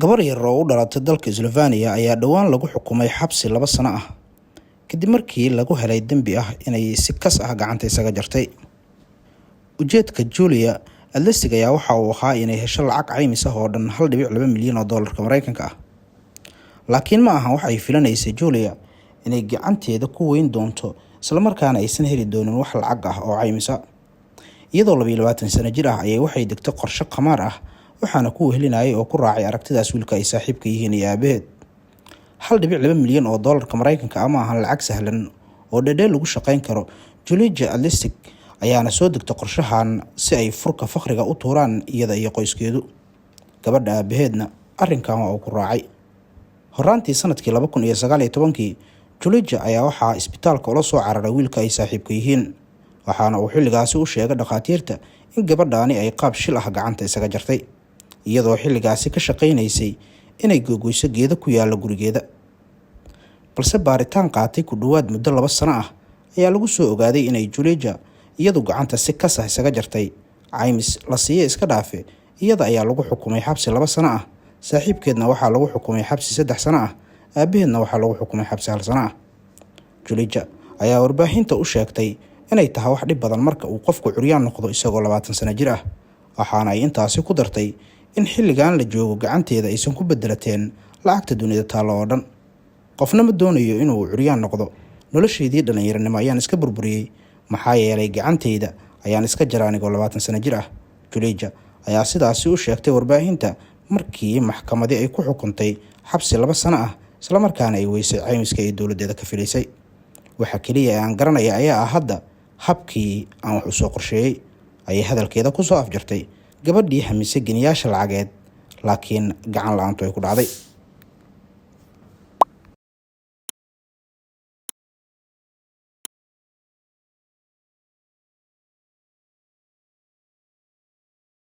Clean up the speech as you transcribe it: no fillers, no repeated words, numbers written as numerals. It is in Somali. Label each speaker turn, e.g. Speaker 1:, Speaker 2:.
Speaker 1: Gabar yar oo u dhalatay dalka Slovenia ayaa dhowaan lagu xukumay xabsi 2 sano ah kadib markii lagu helay dembi ah inay si kas ah gacanta isaga jartay. Ujeedka Julia Adlesig ayaa waxa uu ahaa inay hesho lacag caymis ah oo dhan 1.2 milyan oo doolarka Mareykanka ah, laakiin ma ahan wax ay filanaysay Julia inay gacanteeda ku weyn doonto, islamarkaana aysan heli doonin wax lacag ah oo caymisa. Iyadoo 22 sano jir ah ayay waxay degtay qorshe khamaar ah, waxaana ku wehelinayay oo ku raacay aragtidaas wiilka ay saaxiibka yihiin iyo aabaheed. 1.2 milyan oo doolarka Mareykanka ah ma ahan lacag sahlan oo dhedheel lagu shaqeyn karo. Julija Adlisig ayaana soo degtay qorshahan si ay furka faqriga u tuuraan iyada iyo qoyskeedu. Gabadha aabaheedna arrinkan waa uu ku raacay. Horaantii sanadkii 2019-kii, Julija ayaa waxaa isbitaalka ula soo cararay wiilka ay saaxiibka yihiin, waxaana uu xilligaasi u sheegay dhakhaatiirta in gabadhaani ay qaab shil ah gacanta isaga jartay, iyadoo xilligaasi ka shaqaynaysay inay googoyso geedo ku yaala gurigeeda. Balse baaritaan qaatay ku dhowaad muddo 2 sano ah ayaa lagu soo ogaaday inay Julija iyadu gacanta si kas ah isaga jartay. Caymis la siiye iska dhaafe, iyada ayaa lagu xukumay xabsi 2 sano ah, saaxiibkeedna waxaa lagu xukumay xabsi 3 sano ah, aabaheedna waxaa lagu xukumay xabsi hal sano ah. Julija ayaa warbaahinta u sheegtay inay tahay wax dhib badan marka uu qofku curyaan noqdo isagoo 20 sano jir ah, waxaana ay intaasi ku dartay in xilligan la joogo gacanteeda aysan ku bedelateen lacagta dunida taallo oo dhan. "Qofna ma doonayo inuu curyaan noqdo. Noloshaydii dhallinyaranimo ayaan iska burburiyey, maxaa yeelay gacantayda ayaan iska jara anigoo 20 sano jir ah," Julija ayaa sidaasi u sheegtay warbaahinta markii maxkamadi ay ku xukuntay xabsi 2 sano ah, islamarkaana ay weysay caymiska ay dowladdeeda ka filaysay. "Waxa keliya ee aan garanaya ayaa ah hadda habkii aan wax u soo qorsheeyey," ayay hadalkeeda kusoo afjartay gabadhii hamisay geniyaasha lacageed, laakiin gacan la-aantu ay ku dhacday.